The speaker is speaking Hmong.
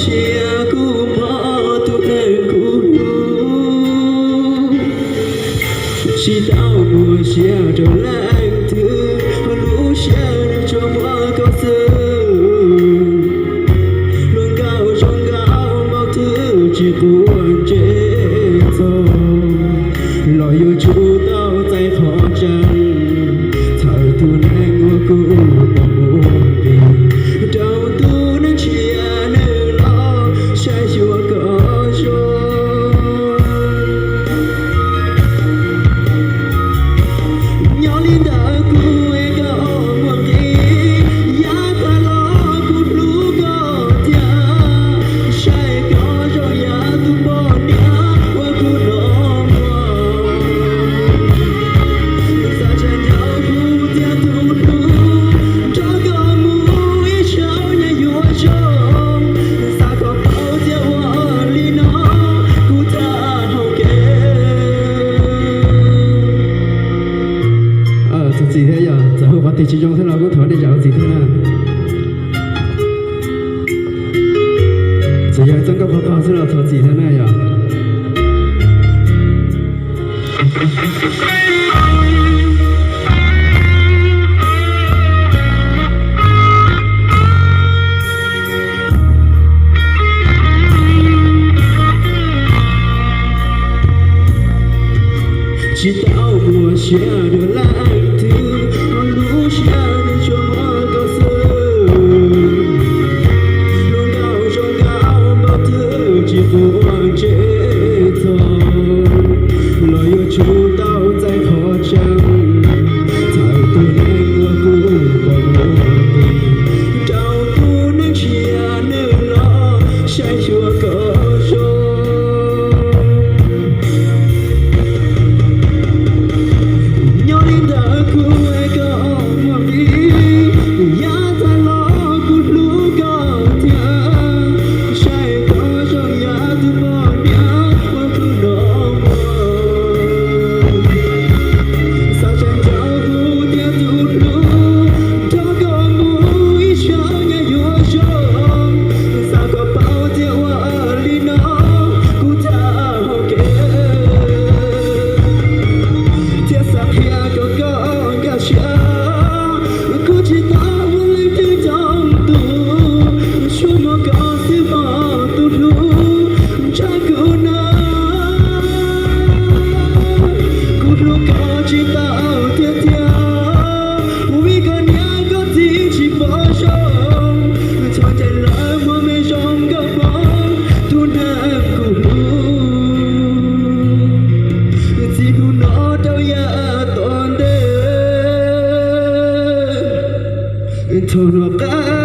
Sia kuj muaj tus neeg kuv hlub, tsis tau muaj sia rau leej twg, ho lub siab tsuas muaj koj xwb. Hluas nkauj zoo nkauj npaum twg tsis quav ntsej txog, los yuav tsum tau txais qhov tseeb. Txhawm tus neeg uas kuv pom mus nqis, rau tus neeg tshiab nws los saib xyuas kom zoo. Nyob li ntawd kuv es koj muaj nqis, yav tas los kuv hlub koj tiag, saib koj zoo yam tus poj niam uas kuv hnov muaj. Xav tseem nco kuv tiag tus hlub, nrog koj mus ib zaug nyaj yuav zoo, xav kom paub tias ua li no kuv tham hauv kev. Txog txim thiab yog txawm hu qhov twg tsis zoo xwb los kuj thov nej zam lub txim thiab na. Txawm yog txoj nkauj qhov qog xwb los thov txim thiab na yog. Tsis tau muaj sia rau leej twg, ho lub siab nws tsuas muaj koj xwb. Hluas nkauj zoo nkauj npaum twg tsis quav ntsej txog, los yuav tsum tau txais qhov tseeb. Txhawm tus neeg uas kuv pom mus nqis, rau tus neeg tshiab nws los saib xyuas kom zoo. Nyob li ntawd kuv es koj muaj nqis, yav tas los kuv hlub koj tiag, saib koj zoo yam tus poj niam uas kuv hnov muaj. Xav tseem nco kuv tiag tus hlub, nrog koj mus ib zaug nyaj yuav zoo, xav kom paub tias ua li no kuv tham hauv kev, thiab xav qhia kom koj nkag siab. Kuv tsis tau ua leej twg coj tus, tsuas muaj koj xwb hos tus hlub ntshaw kuv na. Kuv hlub koj tsis tau tiag tiag, kuv vim koj niam koj txiv tsis pom zoo, txhob cais lawv muaj me zoo nkauj poob tus neeg kuv hlub. Txij hnub no rau yav tom ntej, thaum no qab